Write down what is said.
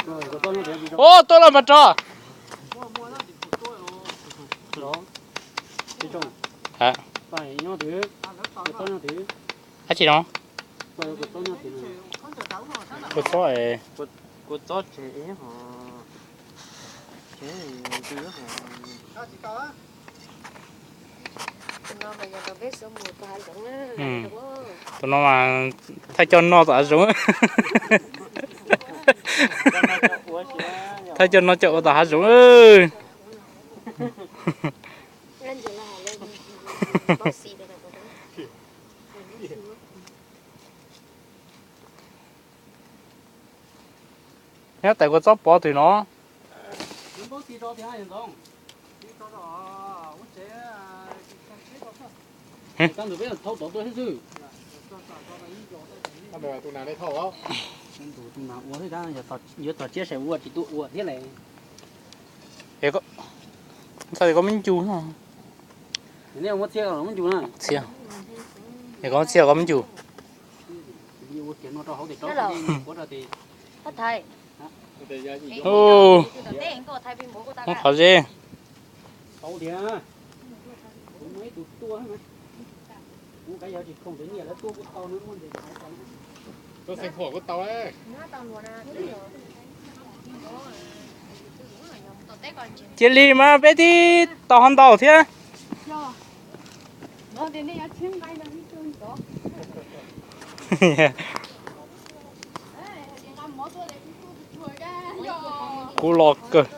Ua, tuaj los mas rog. Ab tsi no? Kua txob. Tus no mas thaij coj noj tom hav zoov. Thaij coj noj coj ua tom hav zoov. Nyob tais kua txob pov twg no. Yuav txog tias koj me ncu no. Txhia. Es koj txhia koj me ncu. Muab qhov zeb. Cia li mas peb twb tau ho ntaus thiab. Kub loj kawg.